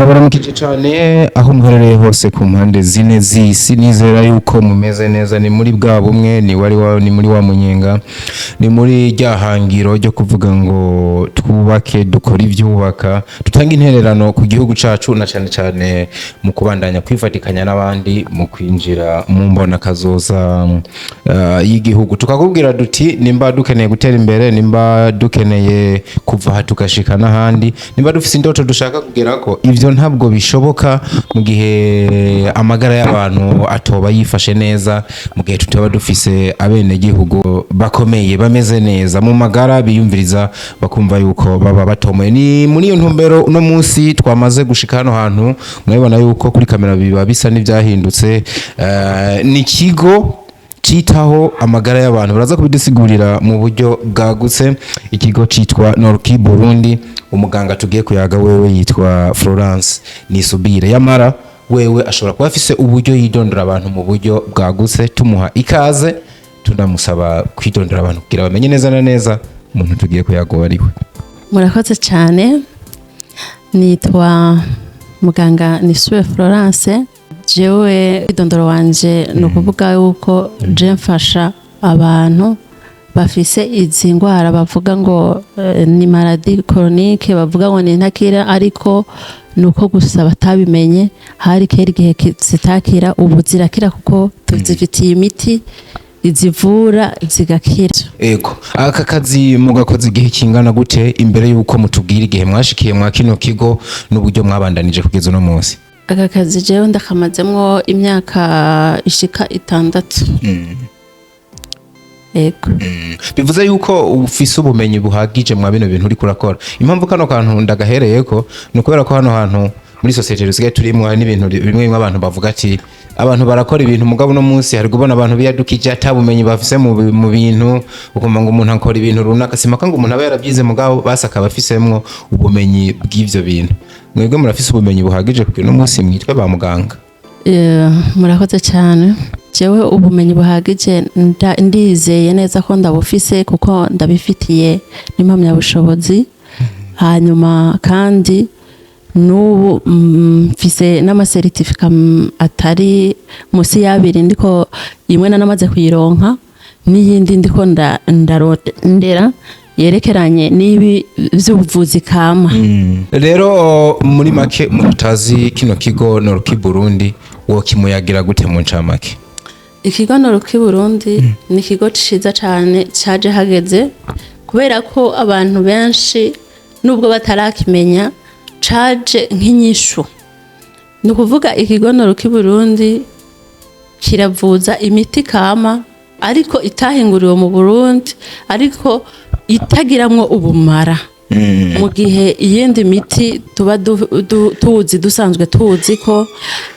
Turabaramukije cyane aho muherereye hose ku mpande zine z'isi. Nizera yuko mumeze neza. Ni muri bwa bumwe, ni wari wa, ni muri wa munyenga, ni muri rya hangiro ryo kuvuga ngo twubake, dukore ibyubaka, dutange intererano ku gihugu cacu, na cyane cyane mu kubandanya kwifatikanya n'abandi mu kwinjira mu mbona kazoza y'igihugu. Tukakubwira duti: nimba dukeneye gutera imbere, nimba dukeneye kuva aha tugashika n'ahandi, nimba dufise indoto dushaka kugerako, ivyo ntabwo bishoboka mu gihe amagara y'abantu atoba yifashe neza, mu gihe tutaba dufise abenegihugu bakomeye, bameze neza mu magara, biyumviriza, bakumva yuko baba batomoye. Ni muri iyo ntumbero uno munsi twamaze gushika hano hantu. Murabibona yuko kuri kamera biba bisa n'ivyahindutse. Ni ikigo citaho amagara y'abantu, baraza kubidusigurira mu buryo bwagutse, ikigo citwa Norki Burundi. Umuganga tugiye kuyaga wewe yitwa Florence Nisubire. Yamara wewe ashobora kuba afise uburyo yidondora abantu mu buryo bwagutse. Tumuha ikaze, tunamusaba kwidondora abantu kugira bamenye neza na neza umuntu tugiye kuyaga uwo ari we. Murakoze cyane. Nitwa muganga Nisubire Florence. Jewe idondoro wanje ni ukuvuga yuko je mfasha abantu bafise izi ndwara bavuga ngo ni maladie chronique, bavuga ngo ni ntakira, ariko ni uko gusa batabimenye. Hari kera igihe zitakira, ubu zirakira kuko tuzifitiye imiti izivura zigakira. Ego, aka kazi mugakoze igihe kingana gute, imbere yuko mutubwira igihe mwashikiye mwa kino kigo n'uburyo mwabandanije kugeza uno munsi? Aka kazi jewe ndakamazemwo imyaka ishika 6. Ego. Bivuze yuko ufise ubumenyi buhagije mwa bino bintu uriko urakora. Impamvu kano kantu ndagahereyeko ni ukubera ko hano hantu muri société dusigaye turimwo, hari n'ibintu bimwe bimwe abantu bavuga ati abantu barakora ibintu, mugabo uno munsi hari kubona abantu biyadukije ata bumenyi bafise mu bintu, ukumva ngo umuntu akora ibintu runaka. Simaka ngo umuntu aba yaravyize, mugabo basi akaba afisemwo ubumenyi bw'ivyo bintu. Mwebwe murafise ubumenyi buhagije kugira uno munsi mwitwe ba muganga? Murakoze cyane. Jewe ubumenyi buhagije ndizeye neza ko ndabufise, kuko ndabifitiye n'impamyabushobozi. Hanyuma kandi n'ubu mfise n'ama certificats atari musi y'abiri, ndiko imwe nanamaze kuyironka n'iyindi ndiko ndarondera yerekeranye n'ibi vy'ubuvuzi kama. Rero muri make, mutazi kino kigo Norki Burundi, wo kimuyagira gute mu ncamake? Ikigo Norki Burundi ni ikigo ciza cane, caje hageze, kubera ko abantu benshi nubwo batarakimenya caje nk'inyishu. Ni ukuvuga ikigo Norki Burundi kiravuza imiti kama, ariko itahinguriwe mu Burundi, ariko itagiramwo ubumara, mu gihe iyindi miti tuba tuzi, dusanzwe tuzi ko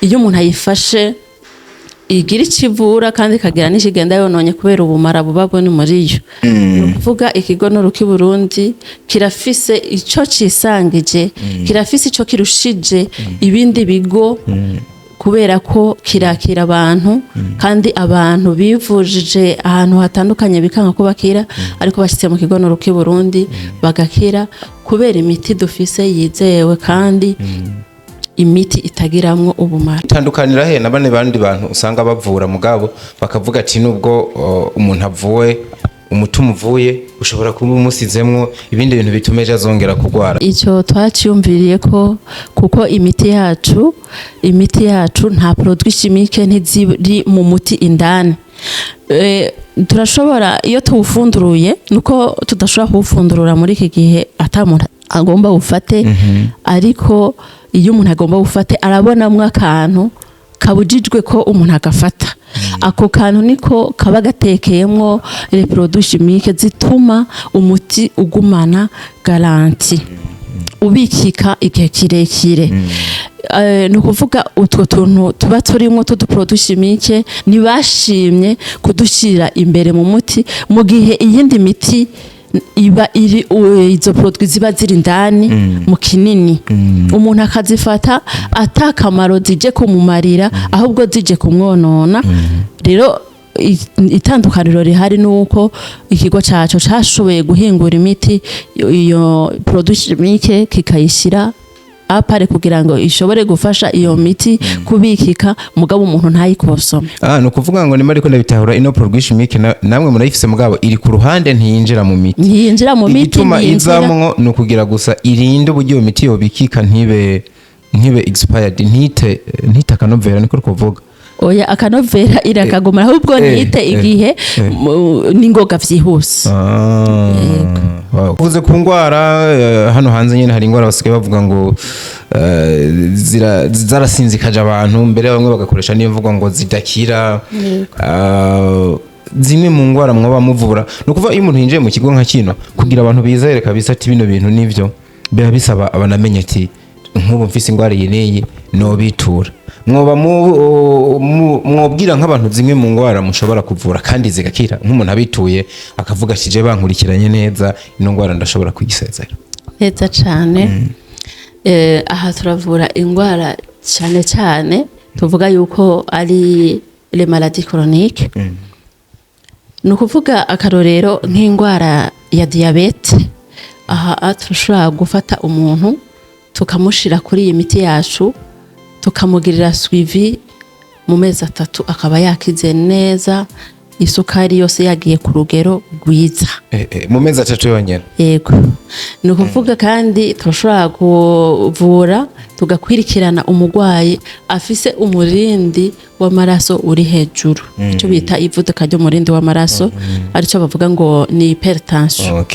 iyo umuntu ayifashe igira icyo ivura kandi ikagira n'ikigenda yononye kubera ubumara buba buri muri yo. Ni ukuvuga ikigo Norki Burundi kirafise ico cisangije, kirafise ico kirushije ibindi bigo, kubera ko kirakira abantu, kandi abantu bivujije ahantu hatandukanye bikanga ko bakira, ariko bashyitse mu kigo Norki Burundi bagakira, kubera imiti dufise yizewe kandi imiti itagiramwo ubumara. Itandukanira he na bane bandi bantu usanga bavura, mugabo bakavuga ati nubwo umuntu avuwe, umuti umuvuye ushobora kuba umusizemwo ibindi bintu bituma ejo azongera kurwara? Icyo twaciyumviriye ko, kuko imiti yacu nta produit chimique, ntiziri mu muti indani. Turashobora iyo tuwufunduruye, nuko tudashobora kuwufundurura muri iki gihe ata muntu agomba bufate, ariko iyo umuntu agomba bufate arabonamwo akantu kabujijwe ko umuntu agafata. Ako kantu niko kaba gatekeyemwo les produits chimiques zituma umuti ugumana garantie, ubikika igihe kirekire. Ni ukuvuga utwo tuntu tuba turimo tudu produits chimiques ntibashimye kudushyira imbere mu muti, mu gihe iyindi miti iba iri izo produits ziba ziri indani mu kinini, umuntu akazifata atakamaro zije kumumarira, ahubwo zije kumwonona. Rero itandukaniro rihari ni uko ikigo cacu cashoboye guhingura imiti, iyo produit chimique kikayishyira À part kugira ngo ishobore gufasha iyo miti kubikika, mugabo umuntu ntayikosome. Ah, ni ukuvuga ngo nima ariko ndabitahura, ino produit chimique namwe murayifise, mugabo iri ku ruhande, ntiyinjira mu miti. Ntiyinjira mu miti. Igituma Ntiyinjira. izamwo ni ukugira gusa irinde uburyo iyo miti yobikika ntibe expired, ntite akanovera, niko kuvuga. Oya, akanovera irakaguma, ahubwo ntite igihe n'ingoga vyihuse. Ah, wow. Uvuze ku ngwara, hano hanze nyene hari ingwara basigaye bavuga ngo zarasinzikaje abantu, mbere bamwe bagakoresha niyo mvugo ngo zidakira. Ah, zimwe mu ngwara mwoba muvura, ni ukuvuga iyo umuntu yinjiye mu kigo nka kino, kugira abantu bizere kabisa ati bino bintu nivyo, biba bisaba abanamenye ati nk'ubu mfise ingwara iyi n'iyi nobitura. Mwoba mwobwira nk'abantu zimwe mu ngwara mushobora kuvura kandi zigakira, nk'umuntu abituye akavuga ati je bankurikiranye neza, ino ngwara ndashobora kuyisezera? Neza cane. Aha turavura indwara cyane cyane tuvuga yuko ari les maladies chroniques. Ni ukuvuga akarorero nk'indwara ya diyabete, aha turashobora gufata umuntu tukamushira kuri iyi miti yacu, tukamugirira suivi, mu mezi 3 akaba yakize neza, isukari yose yagiye ku rugero rwiza. Mu mezi 3 yonyene? Yego. Ni ukuvuga kandi turashobora kuvura, tugakwirikirana umurwayi afise umurindi w'amaraso uri hejuru, icyo bita ivuduka ry'umurindi w'amaraso, aricyo bavuga ngo ni hypertension.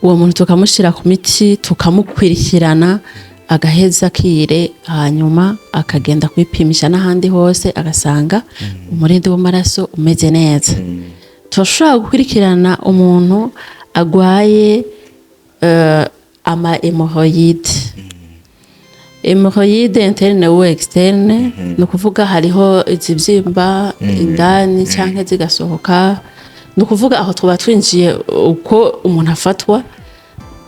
Uwo muntu tukamushyira ku miti, tukamukwirikirana, agaheza akire, hanyuma akagenda kwipimisha n'ahandi hose, agasanga umurindi w'amaraso umeze neza. Turashobora gukurikirana umuntu agwaye ama hémorroïdes, hémorroïdes interne ou externe. Ni ukuvuga hariho izibyimba indani cyangwa zigasohoka. Ni ukuvuga aho tuba twinjiye uko umuntu afatwa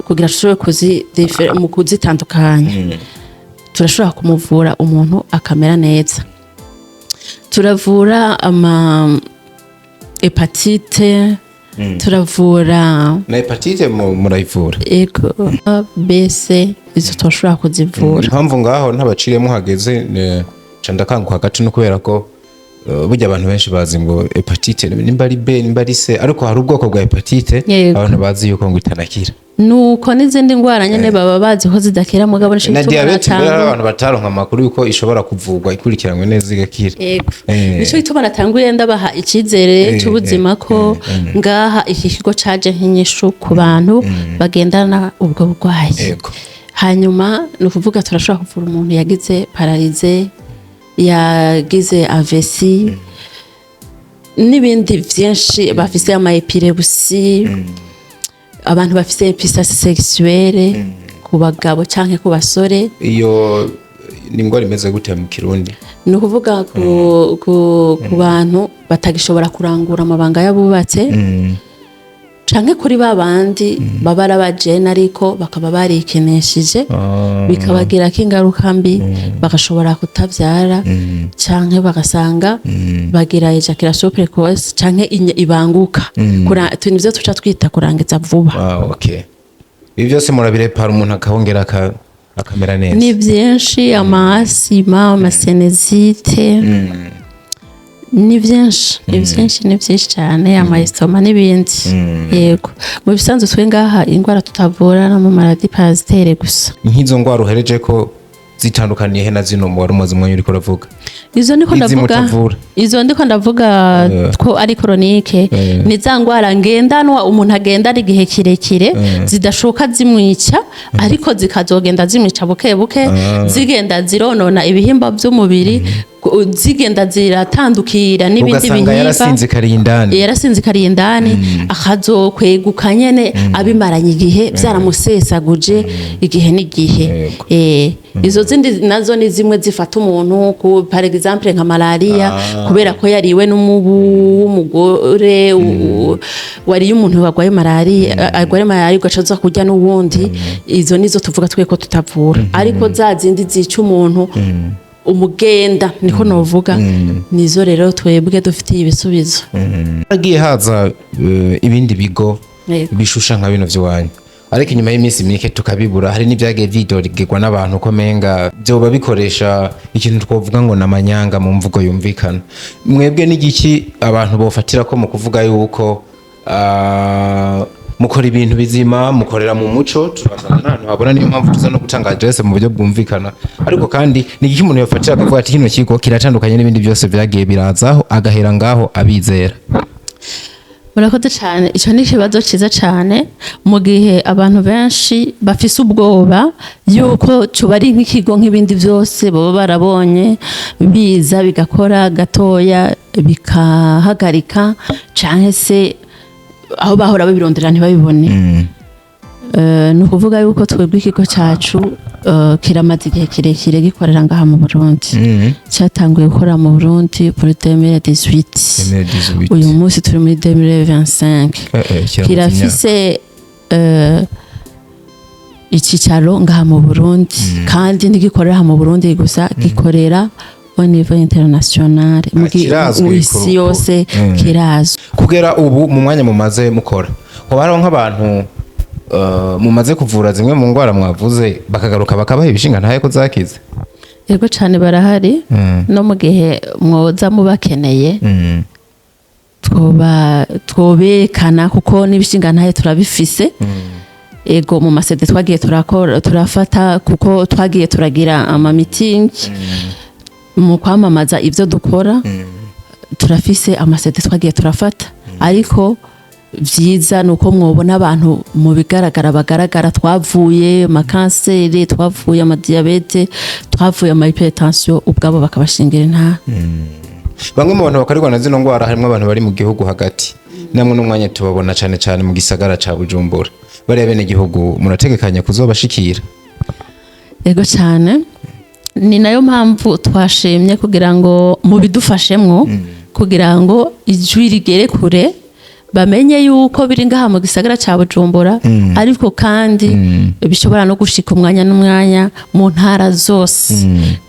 kugira ashobore mu kuzitandukanya. Turashobora kumuvura, umuntu akamera neza. Turavura ama hépatite, turavura. Na hépatite murayivura? Ego, A, B, C, izo turashobora kuzivura. Impamvu ngaho ntabaciriyemo hageze ca ndakanguka gato, no kubera ko burya abantu benshi bazi ngo hépatite nimba ari B, nimba ari C, ariko hari ubwoko bwa hépatite abantu bazi yuko ngo itanakira. Nuko n'izindi ndwara nyene baba bazi ko zidakira, mugabo nico Na gituma diyabete mbere hari abantu bataronka amakuru yuko ishobora kuvurwa ikurikiranwe neza igakira. Yego. Nico gituma natanguye ndabaha icyizere cy'ubuzima, ko ngaha iki kigo caje nk'inyishu ku bantu bagendana ubwo burwayi. Hanyuma ni ukuvuga turashobora kuvura umuntu yagize paralysie, yagize AVC n'ibindi vyinshi, bafise ama épilepsie, abantu bafise impuissance sexuelle ku bagabo canke ku basore. Iyo ni ingwara imeze gute mu Kirundi? Ni ukuvuga ku bantu batagishobora kurangura amabanga y'abubatse, canke kuri ba bandi baba ari abajene ariko bakaba barikeneshije, bikabagirako ingaruka mbi, bagashobora kutavyara, canke bagasanga bagira éjaculation précoce canke ibanguka. Nivyo tuca twita kurangiza vuba. Ah, okay. Ibi byose murabirepara, umuntu akongera akamera neza? Ni byinshi, ama asthme, ama sinusite, ni byinshi, ni byinshi, ni byinshi cyane, ama estomac n'ibindi. Yego, mu bisanzwe twe ngaha indwara tutavura n'ama maladies parasitaires gusa. Nk'izo ndwara uhereje ko zitandukaniye he na zino wari umaze umwanya uriko uravuga? Izo ndiko Izi ndavuga, mutavura. izo ndiko ndavuga ko ari chronique, ni za ndwara ngendanwa, umuntu agendana igihe kirekire, zidashoka zimwica, ariko zikazogenda zimwica buke buke, zigenda zironona ibihimba by'umubiri, zigenda ziratandukira n'ibindi Ugasanga bihimba. yarasinzikariye indani. Yarasinzikariye indani, akazokweguka nyene abimaranye igihe, byaramusesaguje igihe n'igihe. Izo zindi nazo ni zimwe zifata umuntu ku par exemple nka malaria, kubera ko yariwe n'umubu w'umugore wariye umuntu warwaye malaria, arwaye malaria, ugaca uza kurya n'uwundi. Izo nizo tuvuga twe ko tutavura, ariko za zindi zica umuntu umugenda, niko novuga, nizo rero twebwe dufitiye ibisubizo. Hagiye haza ibindi bigo bishusha nka bino vy'iwanyu. Ariko inyuma y'iminsi mike tukabibura. Hari n'ibyagiye vyidogegwa n'abantu ko menga vyoba bikoresha ikintu twovuga ngo n'amanyanga mu mvugo yumvikana. Mwebwe n'igiki abantu bofatira ko mu kuvuga yuko mukora ibintu bizima, mukorera mu muco? Turasanga n'ahantu habona, niyo mpamvu tuza no gutanga adresse mu buryo bwumvikana. Ariko kandi ni igiki umuntu yofatira akavuga ati kino kigo kiratandukanye n'ibindi byose vyagiye birazaho, agahera ngaho abizera? Murakoze cyane, icyo ni ikibazo cyiza cyane. Mu gihe abantu benshi bafise ubwoba yuko cuba ari nk'ikigo nk'ibindi byose baba barabonye biza bigakora gatoya bikahagarika, canke se aho bahora babirondera ntibabibone. Ni ukuvuga yuko twebwe ikigo cyacu kiramaze igihe kirekire gikorera ngaha mu Burundi. Cyatanguye gukora mu Burundi muri 2018, uyu munsi turi muri 2025. Kirafise icyicaro ngaha mu Burundi, kandi ntigikorera mu Burundi gusa, gikorera au niveau international, mu Kirazwi mu isi yose. Kirazwi. Kugera ubu, mu mwanya mumaze mukora, hoba hariho nk'abantu mumaze kuvura zimwe mu ndwara mwavuze, bakagaruka bakabaha ibishinga ntaye ko zakize? Yego cyane, barahari. No mu gihe mwoza mubakeneye, twoba twoberekana, kuko n'ibishinga ntaye turabifise. Ego, mu ma CD twagiye turakora, turafata, kuko twagiye turagira ama meeting mu kwamamaza ibyo dukora. Turafise ama CD twagiye turafata, ariko vyiza ni uko mwobona abantu mu bigaragara bagaragara. Twavuye amakanseri, twavuye ama diabète, twavuye ama hypertension, ubwabo bakabashingira intahe. Bamwe mu bantu bakorerwa na zino ndwara harimo abantu bari mu gihugu hagati, namwe n'umwanya tubabona cyane cyane mu gisagara ca Bujumbura. Bariya bene gihugu murategekanya kuzobashikira? Yego cyane, ni nayo mpamvu twashimye kugira ngo mubidufashemwo, kugira ngo ijwi rigere kure, bamenye yuko biri ngaha mu gisagara ca Bujumbura, ariko kandi bishobora no gushika umwanya n'umwanya mu ntara zose.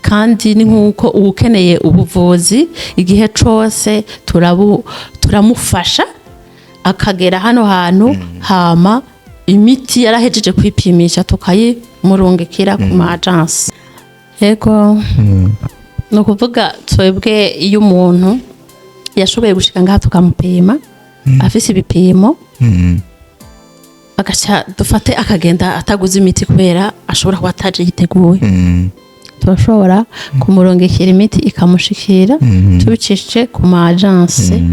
Kandi ni nk'uko uwukeneye ubuvuzi igihe cose turamufasha akagera hano hantu, hama imiti yarahejeje kwipimisha tukayimurungikira ku ma agence. Yego, ni ukuvuga twebwe iyo umuntu yashoboye gushika ngaha tukamupima, afise ibipimo, agaca dufate akagenda ataguze imiti kubera ashobora kuba ataje yiteguye, turashobora kumurungikira imiti ikamushikira tubicishije ku ma agence,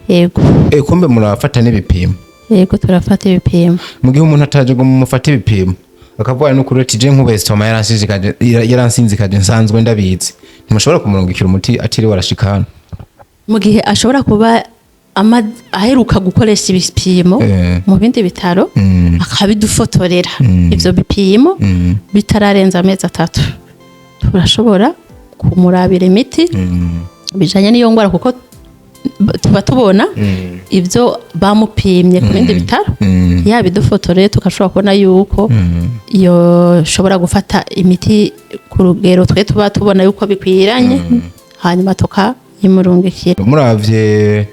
yego. Kumbe murafata n'ibipimo? Yego, turafata ibipimo. Mu gihe umuntu ataje ngo mumufate ibipimo, akavuga n'ukuri ati je nk'ubu estomac yaransinzikaje, nsanzwe ndabizi, ntimushobora kumurungikira umuti atiriwe arashika hano? Mu gihe ashobora kuba aheruka gukoresha ibipimo mu bindi bitaro, akabidufotorera ivyo bipimo bitararenza amezi 3, turashobora kumurabira imiti bijanye n'iyo ngwara, kuko tuba tubona ibyo bamupimye ku bindi bitaro. Yabidufotoreye, tugashobora kubona yuko iyo shobora gufata imiti ku rugero twe tuba tubona yuko bikwiranye, hanyuma tukayimurungikira. Muravye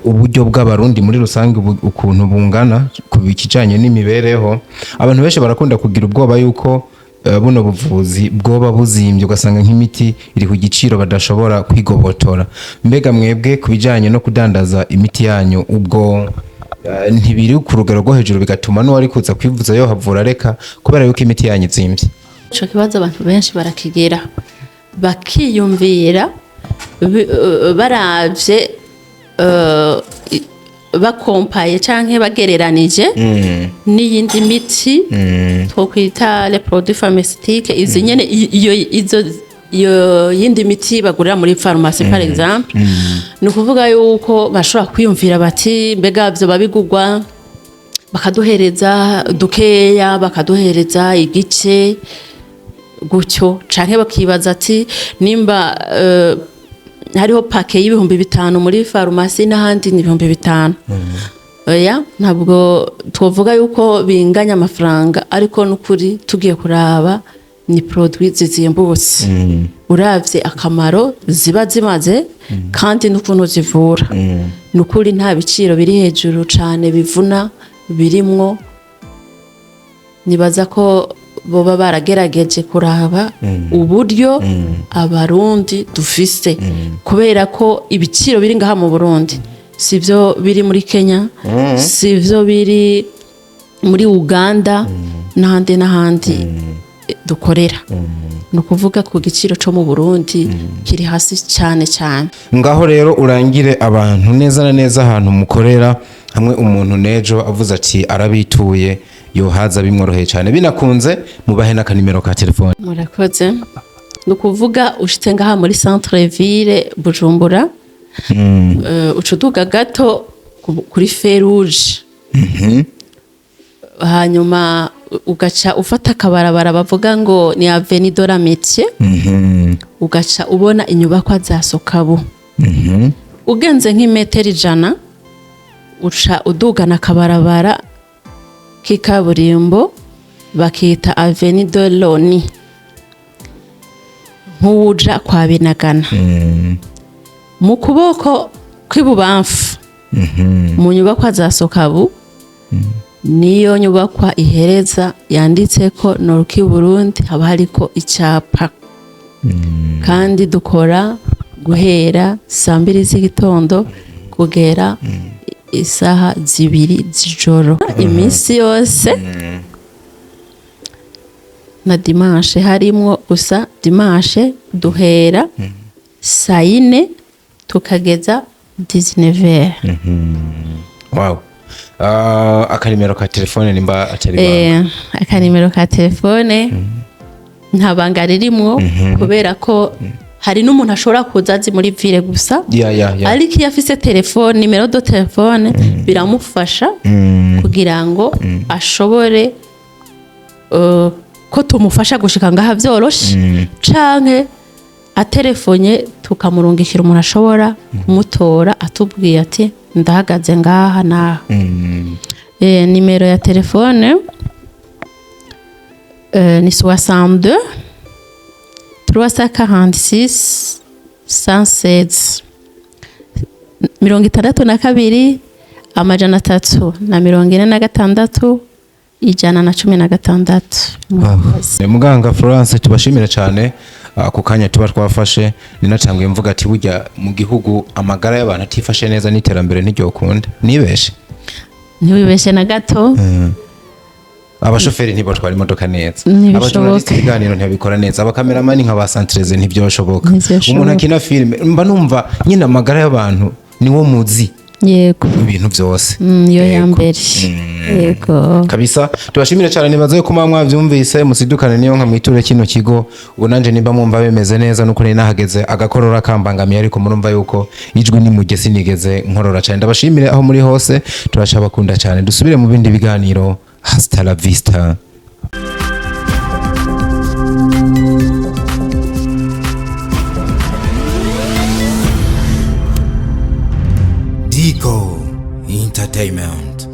uburyo bw'Abarundi muri rusange, ukuntu bungana ku kijanye n'imibereho, abantu benshi barakunda kugira ubwoba yuko buno buvuzi bwoba buzimbye, ugasanga nk'imiti iri ku giciro badashobora kwigobotora. Mbega mwebwe ku bijanye no kudandaza imiti yanyu, ubwo ntibiri ku rugero rwo hejuru, bigatuma n'uwari kuza kwivuza yohavura reka kubera yuko imiti yanyu izimvye? Ico kibazo abantu benshi barakigera bakiyumvira baravye, bakompaye canke bagereranije n'iyindi miti twokwita les produits pharmaceutiques, izi nyene, iyo izo iyo yindi miti bagurira muri pharmacie par exemple. Ni ukuvuga yuko bashobora kwiyumvira bati mbega vyo babigurwa bakaduhereza dukeya, bakaduhereza igice gutyo, canke bakibaza ati nimba hariho paquet y'5,000 muri farumasi n'ahandi ni 5,000. Oya, ntabwo twovuga yuko binganya amafaranga, ariko n'ukuri tugiye kuraba ni produit zizimbutse uravye akamaro ziba zimaze kandi n'ukuntu zivura. Ni ukuri nta biciro biri hejuru cane bivuna birimwo. Nibaza ko boba baragerageje kuraba uburyo Abarundi dufise, kubera ko ibiciro biri ngaha mu Burundi sivyo biri muri Kenya, sivyo biri muri Uganda n'ahandi n'ahandi dukorera. Ni ukuvuga ku giciro cyo mu Burundi kiri hasi cyane cyane. Ngaho rero urangire abantu neza na neza ahantu mukorera, hamwe umuntu nejo avuze ati arabituye yohaza bimworoheye cyane, binakunze mubahe n'akanimero ka telefone. Murakoze. Ni ukuvuga ushitse ngaha muri centre ville Bujumbura, uca uduga gato kuri feu rouge, hanyuma ugaca ufata akabarabara bavuga ngo ni Avenue de l'Amitié, ugaca ubona inyubakwa za Sokabu. Ugenze nk'imetero 100, uca udugana akabarabara k'ikaburimbo bakita Avenue de l'ONU, nk'uwuja kwa Binagana. Mu kuboko kw'ibubamfu mu nyubakwa za Sokabu niyo nyubakwa ihereza yanditseko Noruki Burundi, haba hariko icyapa. Kandi dukora guhera saa 2 z'igitondo kugera isaha 2 z'ijoro iminsi yose, na dimanche harimwo. Gusa dimanche duhera saa 4 tukageza 19. Wow. Akanimero ka telefone nimba atari banga. Akanimero ka telefone nta banga ririmwo, kubera ko hari n'umuntu ashobora kuza azi muri ville gusa, ya ariko iyo afise telefone, numéro de téléphone, biramufasha kugira ngo ashobore ko tumufasha gushika ngaha vyoroshe, canke atelefonye tukamurungikira umuntu ashobora kumutora atubwiye ati ndahagaze ngaha naha. Nimero ya telefone ni 62 346 116, 62 346 116. Wow. Muganga Florence, tubashimire cyane ku kanya tuba twafashe. Ninatanguye mvuga ati burya mu gihugu amagara y'abantu atifashe neza n'iterambere ntiryokunda, nibeshe? Ntiwibeshe na gato. Abashoferi ntibatwara imodoka neza, Ntibishoboka. abajournaliste ibiganiro ntibabikora neza, abakameramani nka ba Santreze ntibyoshoboka, Ntivyoshoboka. umuntu akina filime, mba numva nyine amagara y'abantu niwo muzi ibintu byose. Iyo ya Yego. mbere, yego. Kabisa, tubashimire cyane. Nibaze ko muba mwavyumvise, musidukane niyo nka mwiture kino kigo. Ubu nanje nimba mwumva bimeze neza nuko nari nahageze agakorora kambangamiye, ariko murumva yuko ijwi ni muge sinigeze nkorora cyane. Ndabashimire aho muri hose, turacabakunda cyane. Dusubire mu bindi biganiro. Hasta la vista. Dico Entertainment.